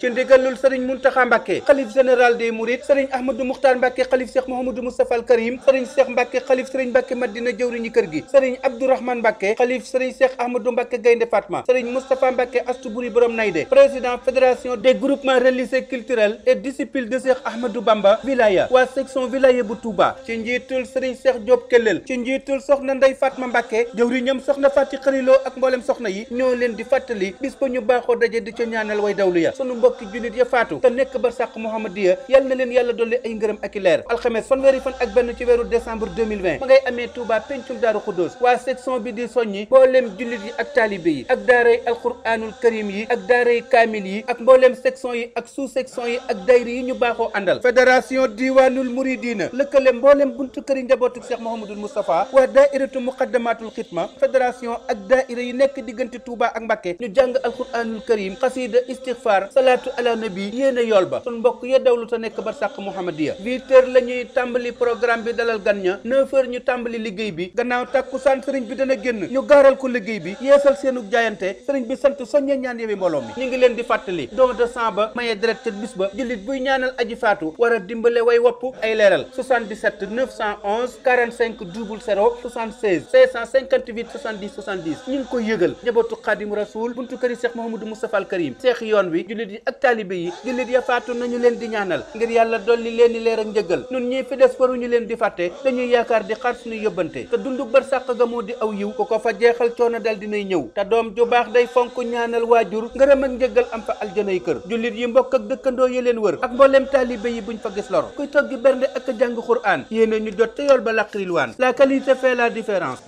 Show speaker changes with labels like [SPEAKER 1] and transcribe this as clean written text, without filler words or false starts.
[SPEAKER 1] ci ndigalul sëriñ Muntaxa Mbàkke xalif général des Mourides sëriñ Ahmadou Muxtaar Mbàkke xalif Cheikh Mouhamadou Moustapha al Karim sëriñ Cheikh Mbàkke xalif sëriñ Mbàkke Madina jëwriñu kër gi sëriñ Abdourahmane Mbàkke xalif sëriñ Cheikh Ahmadou Mbàkke Gaynde Fatma sëriñ Moustapha Mbàkke Astu Buri Borom Nayde président fédération des groupements religieux culturels et disciples de Cheikh Ahmadou Bamba wilaya waa section wilaya bu Touba ci njiitul sëriñ Cheikh Diop Kellel ci njiitul soxna Ndey Fatma Mbàkke jëwriñam soxna Fati Xariloo ak mboolem soxna yi ñoo leen di fàttali bis ba ñu baaxoo daje di ca ñaanal way dawlu ya sunu mbokki jullit ya faatu te nekk barsàq Muhammadiya yal na leen yàlla dolli ay ngërëm ak i leer alxames fanweeri fan ak benn ci weeru décembre 2020 ma ngay amee Touba pencum Daaru Xuddoos waa section bi di soññi mbooleem jullit yi ak taalibe yi ak daaray alquranul karim yi ak daaray kaamil yi ak mbooleem section yi ak sous section yi ak dayri yi ñu baaxoo àndal fédération diwanul muridina lëkkale mbooleem buntu këri njabootu Cheikh Mouhamadul Moustapha waa daairatu muqaddamatul xidma fédération ak daaira yi nekk diggante Touba ak Mbacké ñu jàng alquranul karim xasida istighfar salaatu ala nabi yéene yool ba sun mbokk ya dawlu te nekk barsàq Muhammadiya 8h la ñuy tàmbali programme bi dalal gan ña 9h ñu tàmbali liggéey bi gannaaw tàkkusaan sëriñ bi dana génn ñu gaaral ko liggéey bi yeesal seenu jaayante sëriñ bi sant soññe ñaan yewi mbooloo mi ñu ngi leen di fàttali don de sang ba maye deret ca bis ba jullit buy ñaanal aji faatu war a dimbale way wopp ay leeral 77 911 45 00 76 558 70 70 ñu ngi koy yëgal njabootu Xaadimu Rasuul buntu këri Cheikh Mouhamadou Moustapha al Karim seex yoon wi jullit yi ak taalibe yi jullit ya faatu nañu leen di ñaanal ngir yàlla dolli leen di leer ak njëgal nun ñii fi des waruñu leen di fàtte dañuy yaakaar di xaar suñu yóbbante te dundu barsàq ga moo di aw yiw ku ko fa jeexal coono dal dinay ñëw te doom ju baax day fonk ñaanal waajur ngërëm ak njëgal am fa aljanay kër jullit yi mbokk ak dëkkandoo yi leen wër ak mbooleem taalibe yi buñ fa gis lor kuy toggi bernde ak jàng Qur'an yéena ñu jot te yool ba laqrilwaan la qualité fait la différence